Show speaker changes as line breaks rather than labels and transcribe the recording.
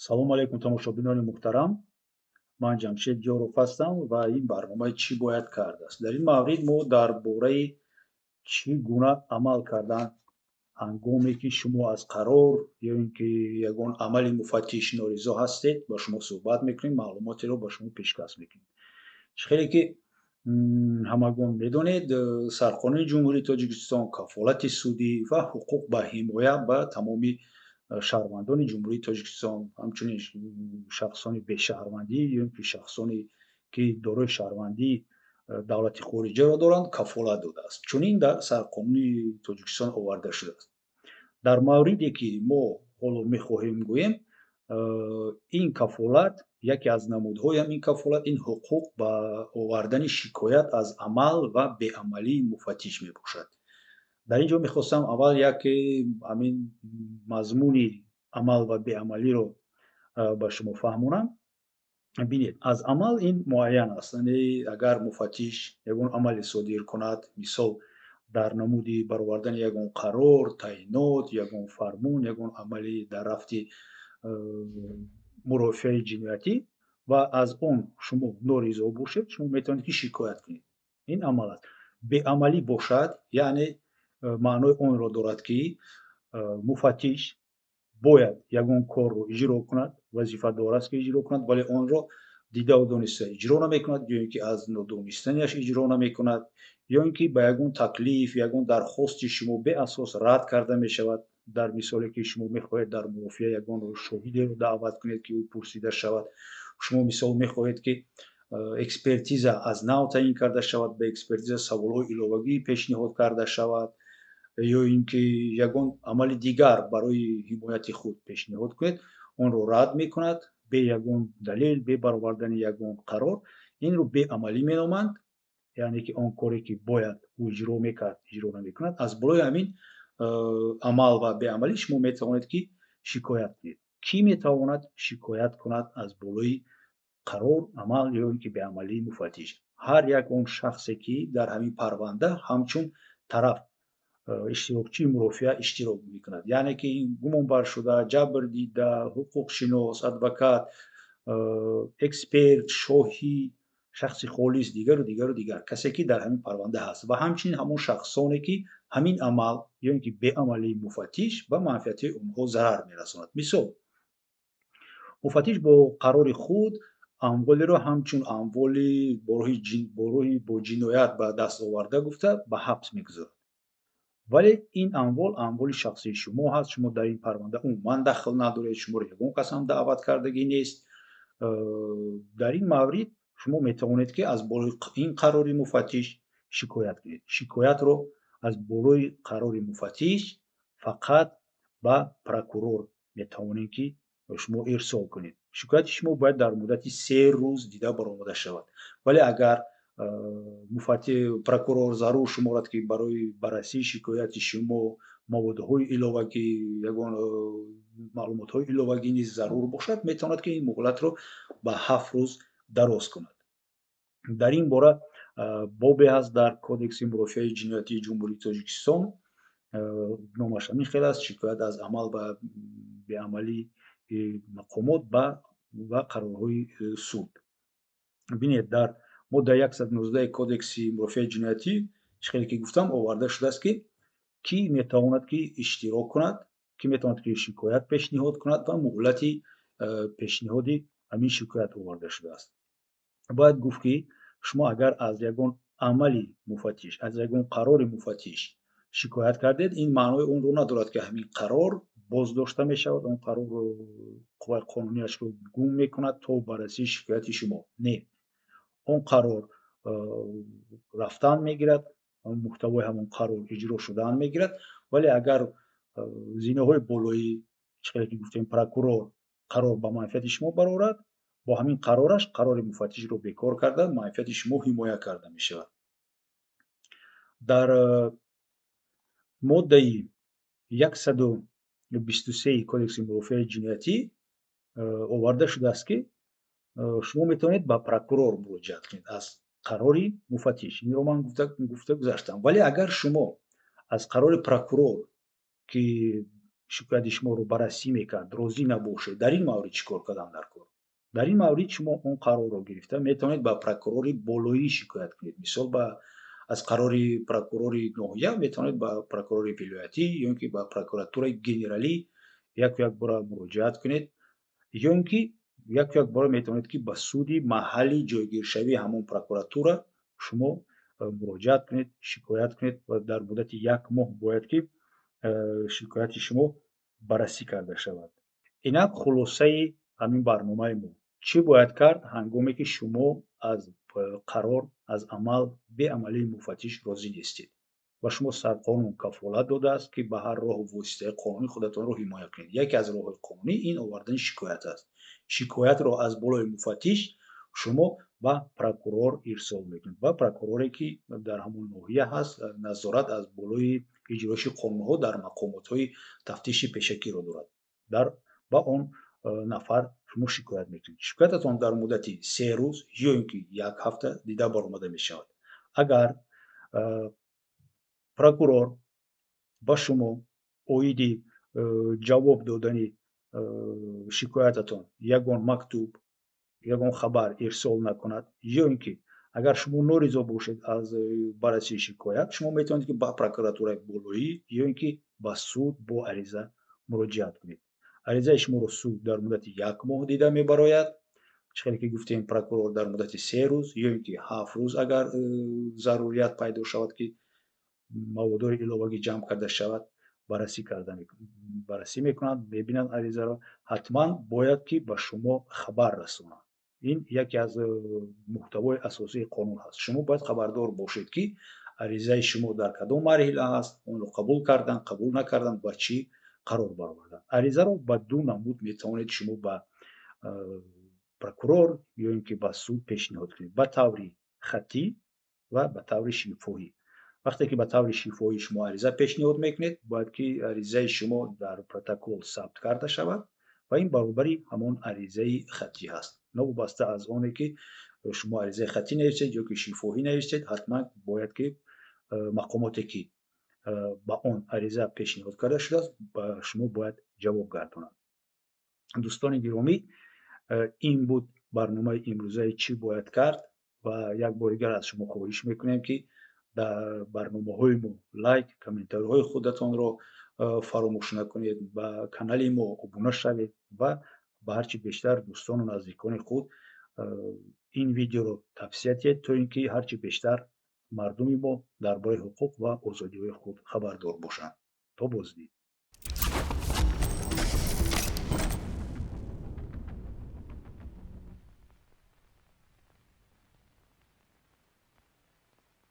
Салому алайкум, тамошобинони муҳтарам. Ман Ҷамшед Ёров ҳастам ва ин барномаи «Чӣ бояд кард» аст. Дар ин маврид мо дар бораи чӣ гуна амал кардан, ҳангоме ки шумо аз қарор ё ин ки ягон амали муфаттиш норизо ҳастед, ба шумо суҳбат мекунем, маълумотеро ба шумо пешкаш мекунем. Чӣ хеле ки ҳамагон медонед, Сарқонуни Ҷумҳурии Тоҷикистон кафолати судӣ ва ҳуқуқ ба ҳимоя ба тамоми шаҳрвандони Ҷумҳурии Тоҷикистон, ҳамчунин шахсони бешаҳрвандӣ ё ин ки шахсоне ки дорои шаҳрвандии давлати хориҷаро доранд, кафолат додааст. Чунин дар Сарқонуни Тоҷикистон оварда шудааст. Дар мавриде ки мо ҳоло мехоҳем гӯем, ин кафолат, яке аз намудҳои ҳамин кафолат, ин ҳуқуқ ба овардани шикоят аз амал ва беамалии муфаттиш мебошад. Дар ин ҷо мехостам аввал яке ҳамин мазмуни амал ва беамалиро ба шумо фаҳмонам. Бинед, аз амал ин муайян аст, яъне агар муфаттиш ягон амале содир кунад, мисол, дар намуди баровардани ягон қарор, таъйинот, ягон фармон, ягон амали дар рафти мурофиаи ҷиноятӣ ва аз он шумо норизо бошед, шумо метавонед ки шикоят кунед. Ин амал аст. Беамалӣ бошад, яъне маънои онро дорад, ки муфаттиш бояд ягон корро иҷро кунад, вазифадор аст, ки иҷро кунад, вале онро дидаву дониста иҷро намекунад ё ин ки аз нодонистаниаш иҷро намекунад, ё ин ки ба ягон таклиф, ягон дархости шумо беасос рад карда мешавад. Дар мисоле ки шумо мехоҳед дар мурофиа ягон шоҳидеро даъват кунед, ки ӯ пурсида шавад, шумо, мисол, мехоҳед, ки экспертиза аз нав таъйин карда шавад, ба экспертиза саволҳои иловагӣ пешниҳод карда шавад, ё ин ки ягон амали дигар барои ҳимояти худ пешниҳод кунед, онро рад мекунад бе ягон далел, бе баровардани ягон қарор. Инро беамалӣ меноманд, яъне ки он коре ки бояд ӯ иҷро мекард, иҷро намекунад. Аз болои ҳамин амал ва беамалӣ шумо метавонед ки шикоят кунед. Кӣ метавонад шикоят кунад аз болои қарор, амал ё ин ки беамалии муфаттиш? Ҳар як он шахсе, ки дар ҳамин парванда ҳамчун тараф, иштирокчии мурофиа иштирок мекунад, яъне ки гумонбаршуда, ҷабр дида, ҳуқуқшинос, адвокат, эксперт, шоҳид, шахси холис, дигару дигару дигар, касе ки дар ҳамин парванда ҳаст, ва ҳамчунин ҳамон шахсоне, ки ҳамин амал ё ин ки беамалии муфаттиш ба манфиати онҳо зарар мерасонад. Мисол, муфаттиш бо қарори худ амволеро ҳамчун амволи бо роҳи бо ҷиноят ба даст оварда гуфта, ба ҳабс мегузорад, вале ин амвол амволи шахсии шумо ҳаст. Шумо дар ин парванда умуман дахл надоред, шуморо ягон кас ҳам даъват кардагӣ нест. Дар ин маврид шумо метавонед, ки аз болои ин қарори муфаттиш шикоят кунед. Шикоятро аз болои қарори муфаттиш фақат ба прокурор метавонед ки шумо ирсол кунед. Шикояти шумо бояд дар муддати 3 рӯз дида баромада шавад, вале агар прокурор зарур шуморад, ки барои баррасии шикояти шумо маводҳои иловагӣ, ягон маълумотҳои иловагӣ низ зарур бошад, метавонад, ки ин муҳлатро ба 7 рӯз дароз кунад. Дар ин бора бобе ҳаст дар Кодекси мурофиаи ҷиноятии Ҷумҳурии Тоҷикистон, номаш ҳамин хел аст: «Шикоят аз амал ва беамалии мақомот ва қарорҳои суд». Бинед, дар моддаи 119 Кодекси мурофиаи ҷиноятӣ, чӣ хеле ки гуфтам, оварда шудааст, ки кӣ метавонад ки иштирок кунад, кӣ метавонад ки шикоят пешниҳод кунад ва муҳлати пешниҳоди ҳамин шикоят оварда шудааст. Бояд гуфт, ки шумо агар аз ягон амали муфаттиш, аз ягон қарори муфаттиш шикоят кардед, ин маънои онро надорад, ки ҳамин қарор боздошта мешавад, он қарор қувваи қонунияшро гум мекунад то баррасии шикояти шумо. Не, он қарор рафтан мегирад, муҳтавои ҳамон қарор иҷро шудан мегирад, вале агар зинаҳои болоӣ, чӣ хеле ки гуфтем, прокурор қарор ба манфиати шумо барорад, бо ҳамин қарораш қарори муфаттишро бекор карда, манфиати шумо ҳимоя карда мешавад. Дар моддаи 123 Кодекси мурофиаи ҷиноятӣ оварда шудааст, ки шумо метавонед ба прокурор муроҷиат кунед аз қарори муфаттиш. Инро ман гуфта гузаштам, вале агар шумо аз қарори прокурор, ки Шикояти шуморо баррасӣ мекард, розӣ набошед, дар ин маврид чӣ кор кардан дар кор? Дар ин маврид шумо он қарорро гирифта метавонед ба прокурори болоӣ шикоят кунед. Мисол, ба аз қарори прокурори ноҳия метавонед ба прокурори вилоятӣ ё ин ки ба прокуратураи генералӣ яку як бора муроҷиат кунед, ё ин ки яку як бора метавонед, ки ба суди маҳалли ҷойгиршавии ҳамон прокуратура шумо муроҷиат кунед, шикоят кунед ва дар муддати як моҳ бояд, ки шикояти шумо баррасӣ карда шавад. Инак, хулосаи ҳамин барномаи мо: чӣ бояд кард, ҳангоме ки шумо аз қарор, аз амал, беамалии муфаттиш розӣ нестед? Ва шумо сарқонун кафолат додааст, ки ба ҳар роҳу воситаи қонунӣ худатонро ҳимоя кунед. Яке аз роҳҳои қонунӣ ин овардани шикоят аст. Шикоятро аз болои муфаттиш шумо ба прокурор ирсол мекунед, ба прокуроре, ки дар ҳамон ноҳия ҳаст, назорат аз болои иҷроиши қонунҳо дар мақомотҳои тафтиши пешакиро дорад. Дар ба он нафар шумо шикоят мекунед. Шикоятатон дар муддати 3 рӯз ё ин ки як ҳафта дида баромада мешавад. Агар прокурор ба шумо оиди ҷавоб додани шикоятатон ягон мактуб, ягон хабар ирсол накунад, ё ин ки агар шумо норизо бошед аз баррасии шикоят, шумо метавонед, ки ба прокуратураи болоӣ ё ин ки ба суд бо ариза муроҷиат кунед. Аризаи шуморо суд дар муддати як моҳ дида мебарояд. Чӣ хеле ки гуфтем, прокурор дар муддати 3 рӯз ё ин ки 7 рӯз, агар зарурият пайдо шавад, ки маводҳои иловагӣ ҷамъ карда шавад, баррасӣ мекунанд, мебинанд аризаро. Ҳатман бояд, ки ба шумо хабар расонанд. Ин яке аз муҳтавои асосии қонун ҳаст. Шумо бояд хабардор бошед, ки аризаи шумо дар кадом марҳила ҳаст, онро қабул карданд, қабул накарданд, ба чӣ қарор бароварданд. Аризаро ба ду намуд метавонед шумо ба прокурор ё ин ки ба суд пешниҳод кунед: ба таври хаттӣ ва ба таври шифоҳӣ. Вақте ки ба таври шифоҳӣ шумо ариза пешниҳод мекунед, бояд, ки аризаи шумо дар протокол сабт карда шавад ва ин баробари ҳамон аризаи хаттӣ ҳаст. Новобаста аз оне ки шумо аризаи хаттӣ нависед ё ки шифоҳӣ нависед, ҳатман бояд, ки мақомоте, ки ба он ариза пешниҳод карда шудааст, ба шумо бояд ҷавоб гардонад. Дӯстони гиромӣ, ин буд барномаи имрӯзаи «Чӣ бояд кард?» Ва як бори дигар аз шумо хоҳиш мекунем, ки дар барномаҳои мо лайк, комментариҳои худатонро фаромӯш накунед, ба канали мо обуна шавед ва ба ҳарчи бештар дӯстону наздикони худ ин видеоро тавсия диҳед, то ин ки ҳарчи бештар мардуми мо дар бораи ҳуқуқ ва озодиҳои худ хабардор бошанд. То боздид.